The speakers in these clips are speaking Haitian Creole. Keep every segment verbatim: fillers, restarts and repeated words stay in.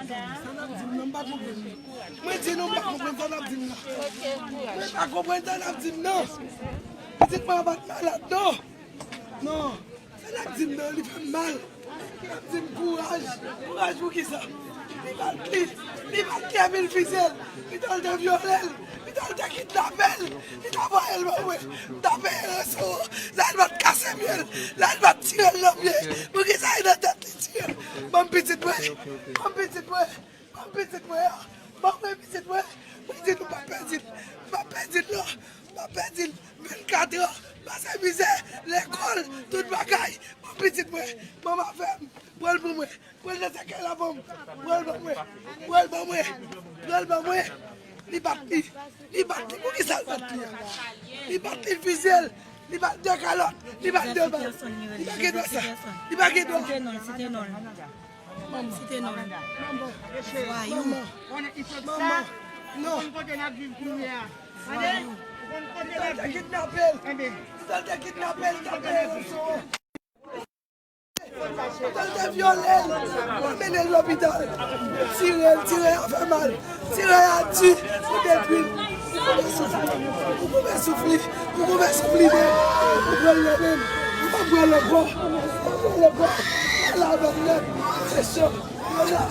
Sa n ap di m nan, m pa konprann. Mwen di nou, m pa konprann sa n ap di m nan. Mwen pa konprann sa n ap di m nan. Pitit mwen an pa t malad, non. Non. Sa n ap di m nan, li fè m mal. L ap di m kouraj. Kouraj pou kisa? Li bat li. Li bat li epi l fize l. Pito l te vyole l. Pito l te kidnape l. Li t ap voye l ban mwen. T ap peye ranson. Lè l pa t kase pye l. Lè l pa t tire l nan pye. Poukisa e nan tèt li tire l? Ban m pitit mwen. Ban m pitit mwen. Ban m pitit mwen an. Ban mwen pitit mwen. Mwen di nou m p ap pèdi l. M p ap pèdi l non. M p ap pèdi l. Vennkat an. Pase mizè. Lekòl. Tout bagay. Ban m pitit mwen. Manman fè m. Pran l pou mwen. Pran l nan sèkèy la ban m. Pran l ban mwen. Pran l ban mwen. Pran l ban mwen. Li bat li. Li bat li. Poukisa l bat li a? Li bat li, fize l. Li bat de kalòt. Li bat de bal. Li pa gen dwa sa. Li pa gen dwa. Site non l, site non l. Site non l. Vwayou. Manman. Manman. Non. Vwayou. Li te kidnape l. Li te kidnape l. Li te kidnape l. Yo te vyole l, yo mennen l lopital. Tire l, tire a fè mal. Tire a di, yo detwi l. Ou konnen souf li, ou konnen souf li, ou konnen souf li, men ou pran l nan men m. Ou pa pran l ankò, ou pa pran l ankò. Ala avè m nèt, se cho. Yo la.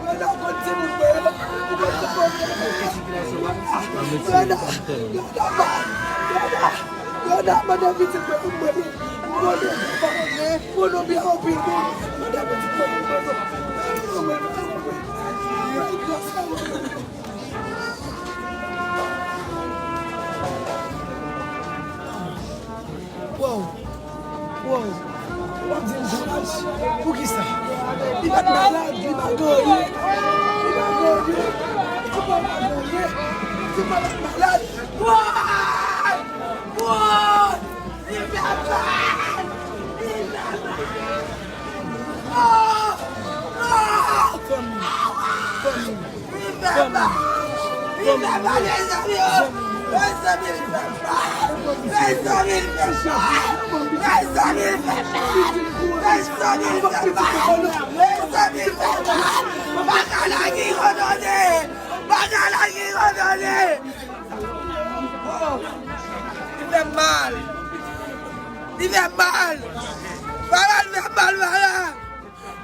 Rena konn timoun mwen yo. Ou konn timoun mwen yo. Rena, Rena pa, Rena, Rena mande pitit mwen pou mwen. Ou konnen papa, ou konnen byen anpil moun. Mande pitit mwen pou mwen. Mwen, mwen, mwen, mwen. Wow. Wow. W ap di m domaj. Poukisa? Li pa t malad, li pa gen anyen. Li pa gen anyen. Li pa t gen anyen. Li pa t malad. Wow! Wow! Li fè mal! Li fè mal! Non! Non! Fanmi, fanmi, fanmi, fanmi, mezanmi, mezanmi, mezanmi, mezanmi, bagay la ki kondone, bagay la ki kondone. Oh, li fè mal. Li fè mal. Bagay fè mal, bagay.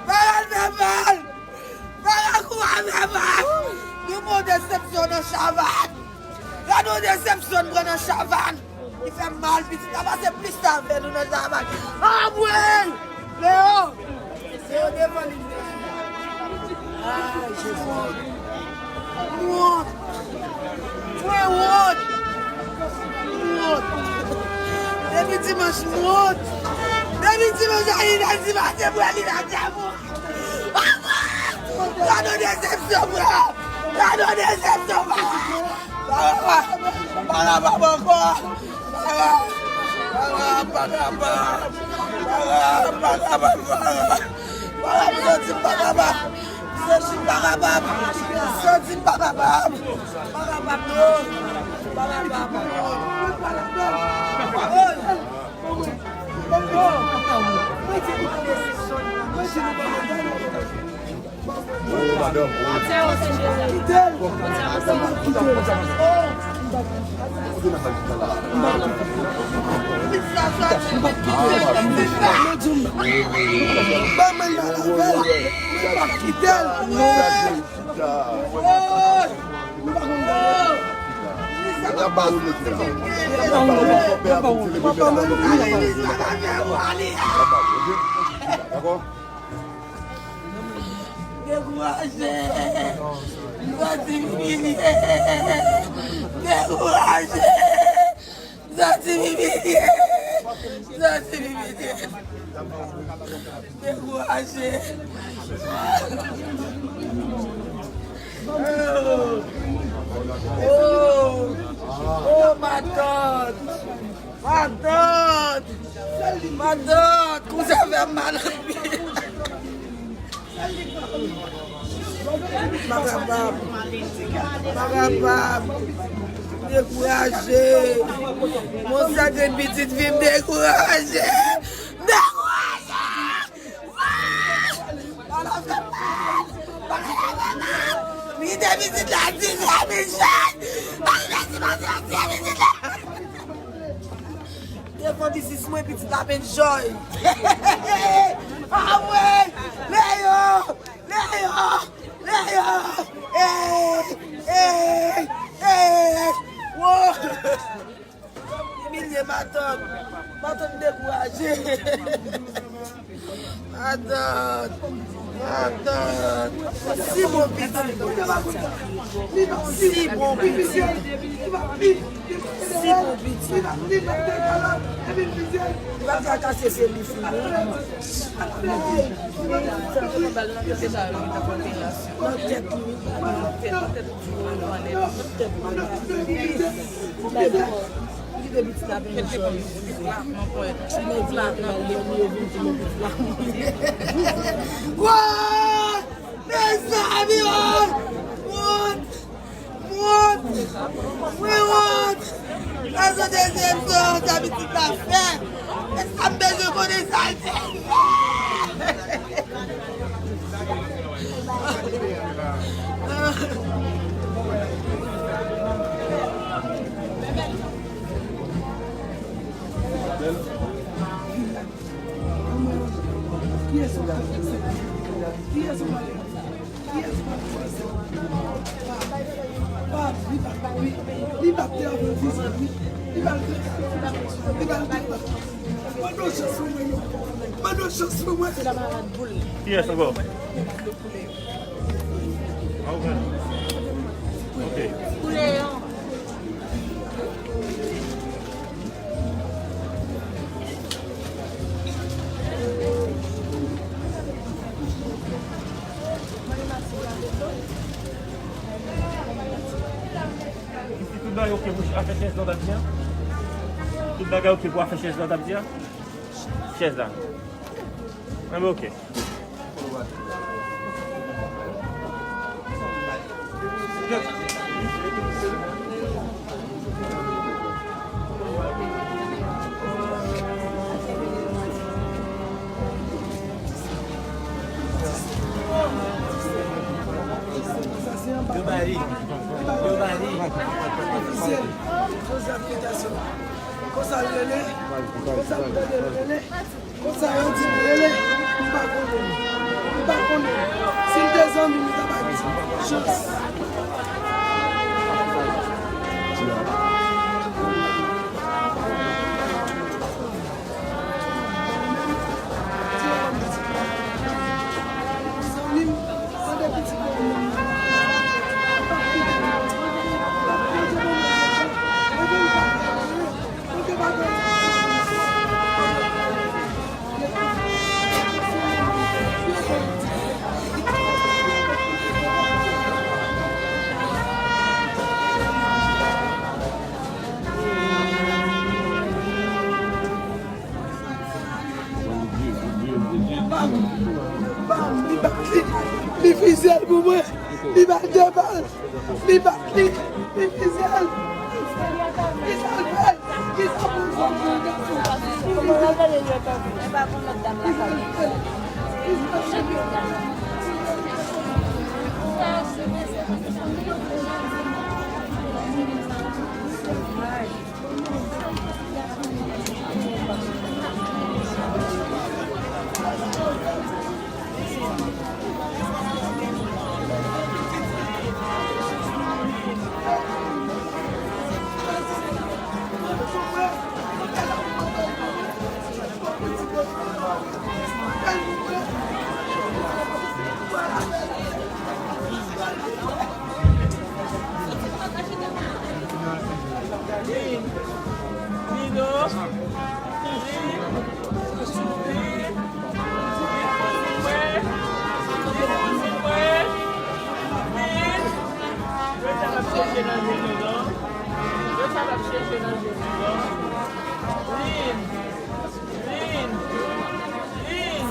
Bagay fè mal! Bagay kouman fè mal! Nou pran yon desepsyon nan Chavàn! Gade yon desepsyon n pran nan Chavàn! Li fè mal, pitit la pase plis tan avè nou nan Chavàn! Anmwey! Leo! Leo devan li. Ay, Jezi! Wont! Mwen wont! Wont! Depi dimanch, m wont! Depi dimanch, a inè di maten, m wè li nan tè mwen! Gade yon desepsyon, frè! Gade yon desepsyon, frè! Baraba! Baraba, ankò! Baraba! Baraba! Baraba! Baraba! Baraba! Baraba! Baraba! Santi m pa kapab. Santi m pa kapab. Pa kapab non. Pa kapab non. Oh, madanm, oh. Kite l. Kite l. Ban mwen mal avè l. Mwen p ap kite l. Dakò? Dekouraje! M santi m imilye! Dekouraje! M santi m imilye! M santi m imilye! Dekouraje! Oh! Oh! Oh, matant! Matant! Matant! Kouzen fè m mal anpil! Pa kapab. Pa kapab. Dekouraje. Mon sèl grenn pitit fi m dekouraje. Dekouraje. Bagay la fè mal. Bagay la fè Kite pitit la di, Michel! Ay, mèsi, mèsi, mèsi, pitit la! Devan biznis mwen, pitit la ap enjoy. Ah, mwen! Leo! Leo! Leo! Ey! Ey! Ey! Wo! Imilye matant. Matant dekouraje. Matant. Matant. Si bon pitit. Si bon pitit. Si bon pitit. Li pa ka kase se li fini. Nan tèt li. Nan tèt li. Nan tèt li. Li te pitit la vin jòl. Ti nèg la, nan lè li yo vin di mwen pitit la mouri. Wouy! Mezanmi, wouy! Wont! Wont! Mwen wont! Sa se dezyèm sòs sa pitit la fè. E sa m bezwen konnen sa l te ye. Mande yon chans pou mwen. Kiyès ankò? Ok. Tout bagay oke pou afè chèz la w t ap di a? Tout bagay oke pou afè chèz la w t ap di a? Chèz la. Enben oke. Yo ba li. Yo ba li. Joseph Peterson. Konsa l rele. Konsa l rele. Konsa yo di m rele, m pa konnen. M pa konnen. Si m te zanmi m, m ta bay chans. Zanmi m, mande pitit mwen. Bam! Bam! Li bat li! Li fizye l pou mwen! Li bat de bal! Li bat li! Li fizye l! Kisa l fè? Kisa pou l fè pou yon gason? Kisa l fè? Kisa l fè? Kisa l fè? Lin! Lin!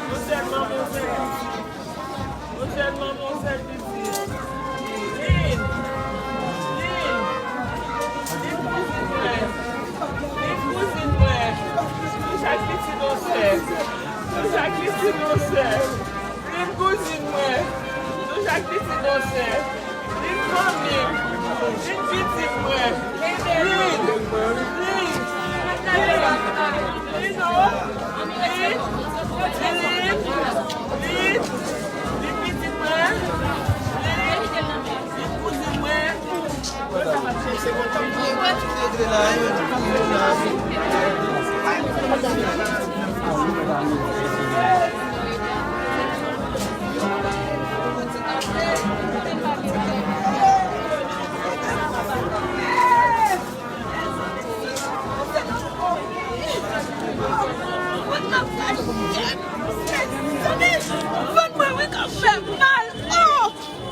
Yon sèl manman, yon sèl pitit. Yon sèl manman, yon sèl pitit. Lin! Lin! Lin kouzin mwen! Lin kouzin mwen! Nou chak pitit yon sè! Nou chak pitit yon sè! Lin kouzin mwen! Nou chak pitit Ti dosye. Li fanmi m. Li pitit mwen. Li. Li. Li. Li non. Li. Li. Li. Li pitit mwen. Li. Li kouzin mwen. Vant mwen ap fè mal. Oh!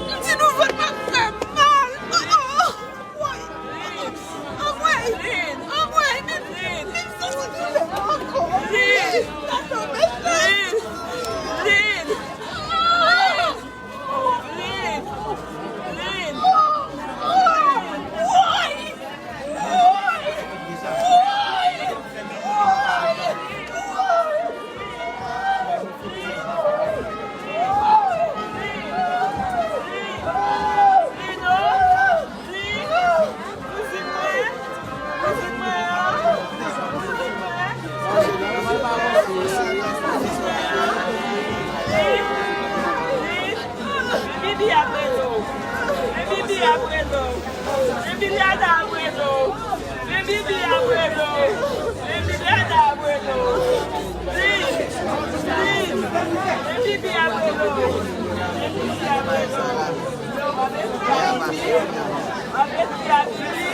M di nou vant mwen ap fè mal. Oh, oh. Woy! Anmwey! Anmwey! Men, men m santi doulè ankò. Tande mesye! Woy! Woy! Woy! Woy! Bibi ap rele w. Bibi ap rele w. Bibi ap rele w. Bibi ap rele w. Bibi ap rele w. Please, please. Bibi ap rele w. Bibi ap rele w. Ap ekri a Bibi.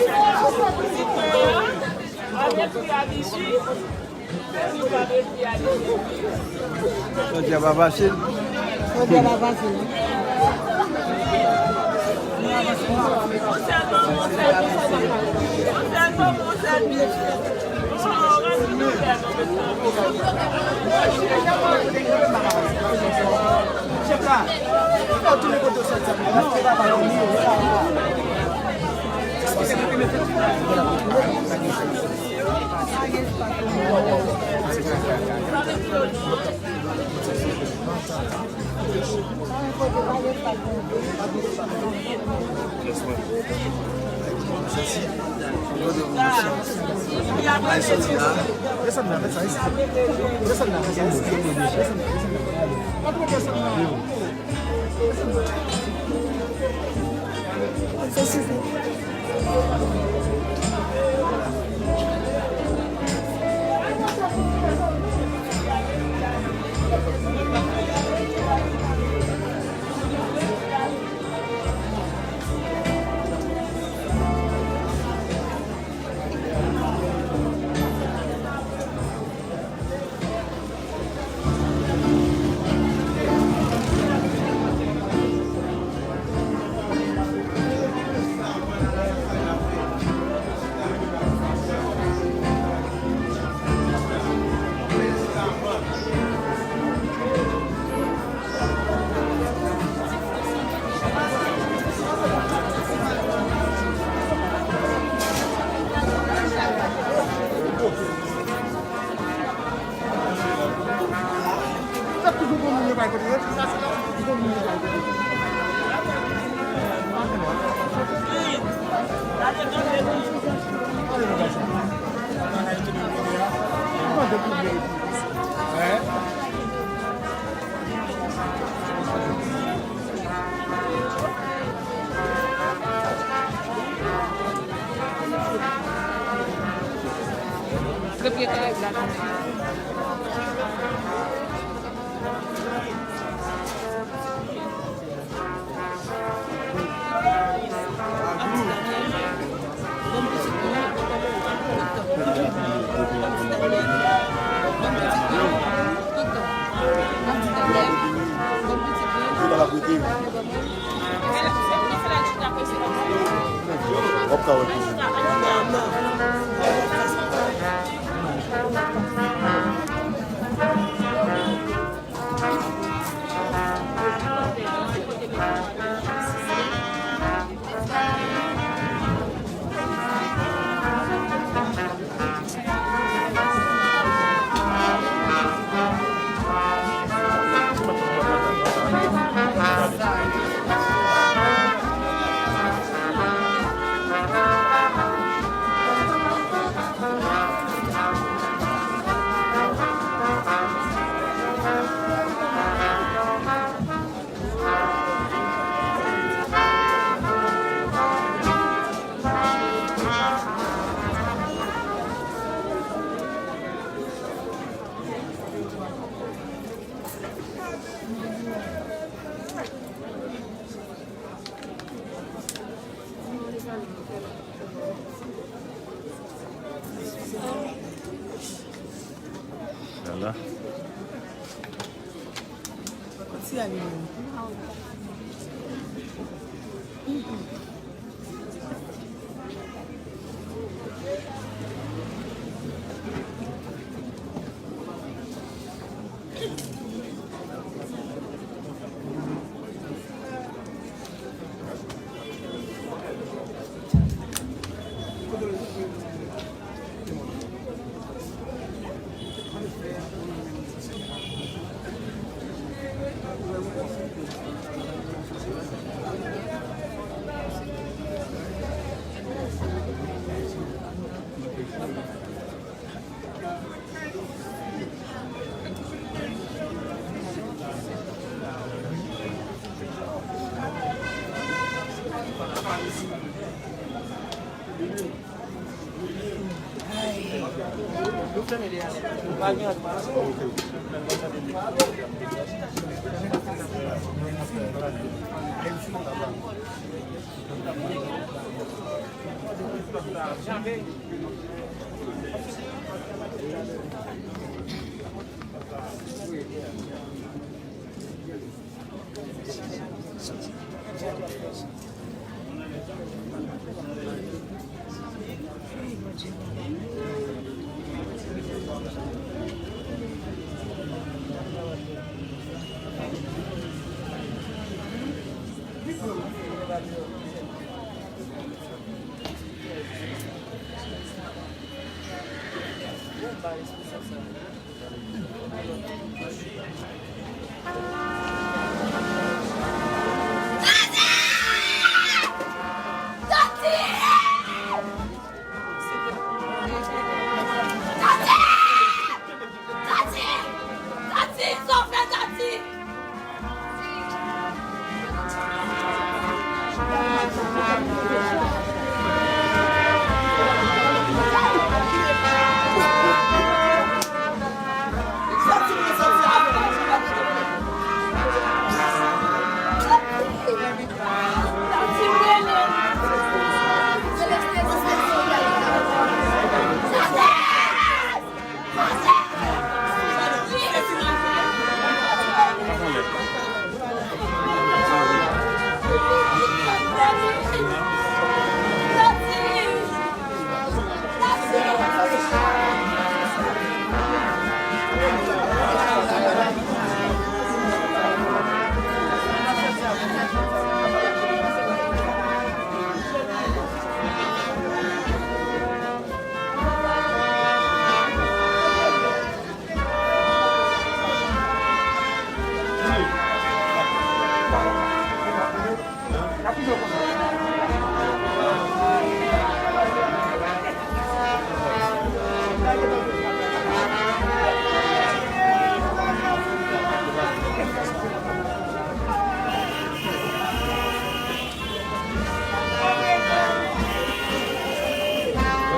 Ap ekri a Bibi. Jodi a pa fasil. Jodi a pa fasil. Kot sila li menm?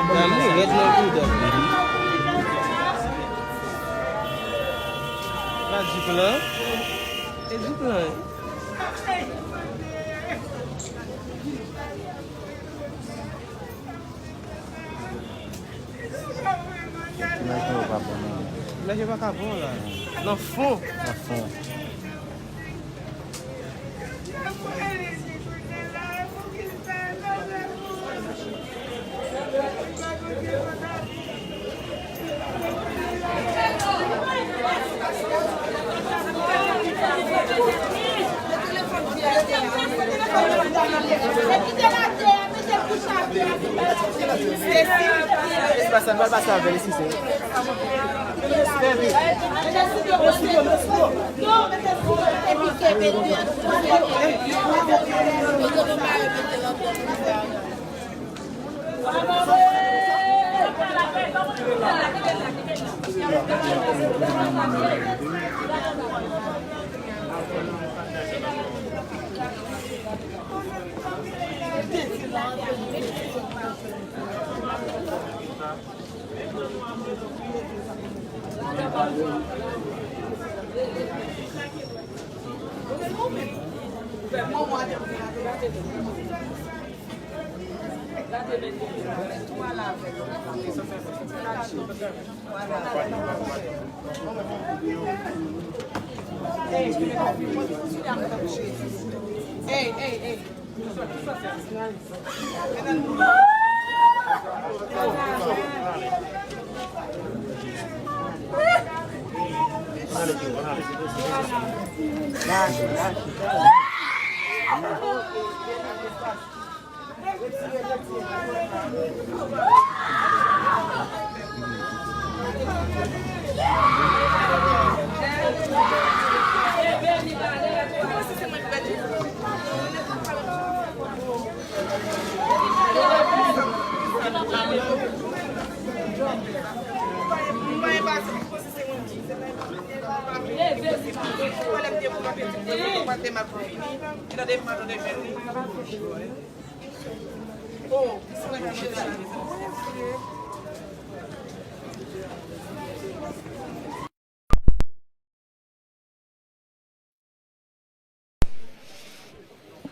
Dam li rèd nan bouda. Pa di plan. E di plan. Imaj yo pa bon, non. Imaj yo pa ka bon la. Nan fon. Nan fon. Espas la, n pral pase avè l, eskize.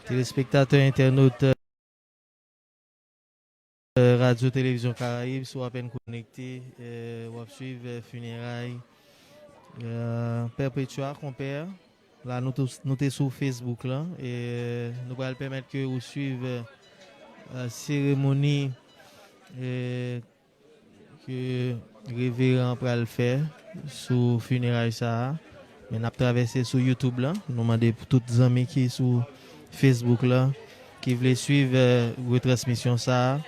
Telespektatè, entènot, euh, Radyo Televizyon Karayib, si w apèn konekte, euh, w ap swiv, euh, fineray, euh, Perpetua, konpè. La, nou tou-, nou te sou Facebook la, e nou pral pèmèt ke ou swiv, euh, seremoni, euh, ke reveran pral fè sou fineray sa a. Men n ap travèse sou YouTube la. Nou mande pou tout zanmi ki sou Facebook la, ki vle swiv, euh, retransmisyon sa a,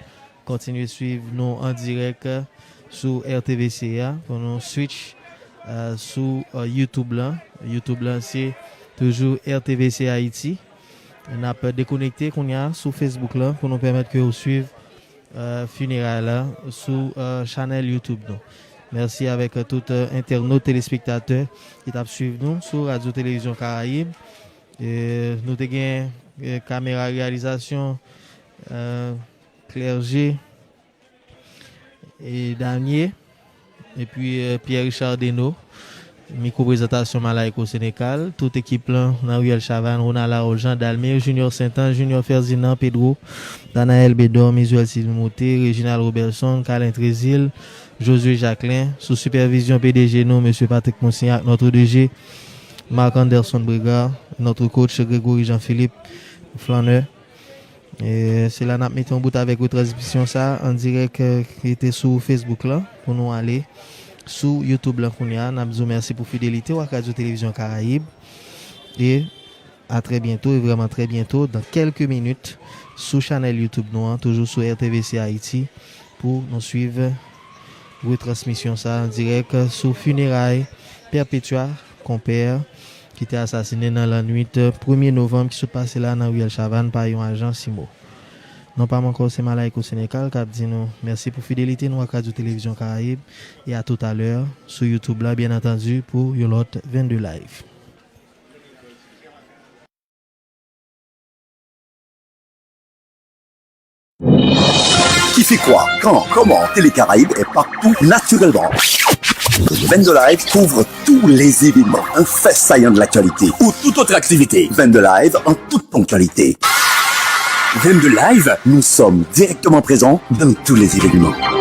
kontinye swiv nou an dirèk, euh, sou R T V C a, pou nou switch, euh, sou, euh, YouTube la. YouTube la, se toujou R T V C Haïti. N ap dekonekte kounye a sou Facebook la pou nou pèmèt ke ou swiv, euh, fineray la sou, euh, chanèl YouTube nou. Mèsi avèk, euh, tout, euh, entènot, telespektatè ki t ap swiv nou sou Radyo Televizyon Karayib. E nou te gen, euh, kamera reyalizasyon, euh, Clergé e Danie, epi, euh, Pierre Richard Deno. Mikwo prezantasyon Malayko Sénécal, tout ekip lan nan Riyèl Chavannes, Ronald Larojan, Dalmir Junior Saint-Ange, Junior Ferdinand, Pedro, Danaël Bédor, Misuel Timothée, Réginald Robertson, Carlin Trésil, Josué Jacquelin, sou sipèvizyon P D G nou, Mesye Patrick Monsignac, notre D G, Marc Anderson Brégard, notre coach Grégory Jean-Philippe Flanneur. E se la n ap mete yon bout avèk retransmisyon sa a, an dirèk, euh, ki te sou Facebook la, pou nou ale sou YouTube la kounye a. N ap di w mèsi pou fidelite w ak Radyo Televizyon Karayib. E a trè byento, e vrèman trè byento, dans quelques minutes, sou chanèl YouTube nou an, toujou sou R T V C Haïti, pou nou swiv retransmisyon sa a an dirèk sou fineray Perpetua, konpè, ki te asasinen nan lannwit premye novanm ki sot pase la nan Riyèl Chavannes pa yon ajan CIMO. Non pa m ankò, se Malayko Sénécal k ap di nou mèsi pou fidelite nou ak Radyo Televizyon Karayib, e a toutalè sou YouTube la, byen antandi, pou yon lòt Vennde Live. Qui fait quoi, quand, comment, Télé Caraïbes est partout naturellement. Vendo Live couvre tous les événements, un fait saillant de l'actualité, ou toute autre activité. Vendo Live en toute ponctualité. Vendo Live, nous sommes directement présents dans tous les événements.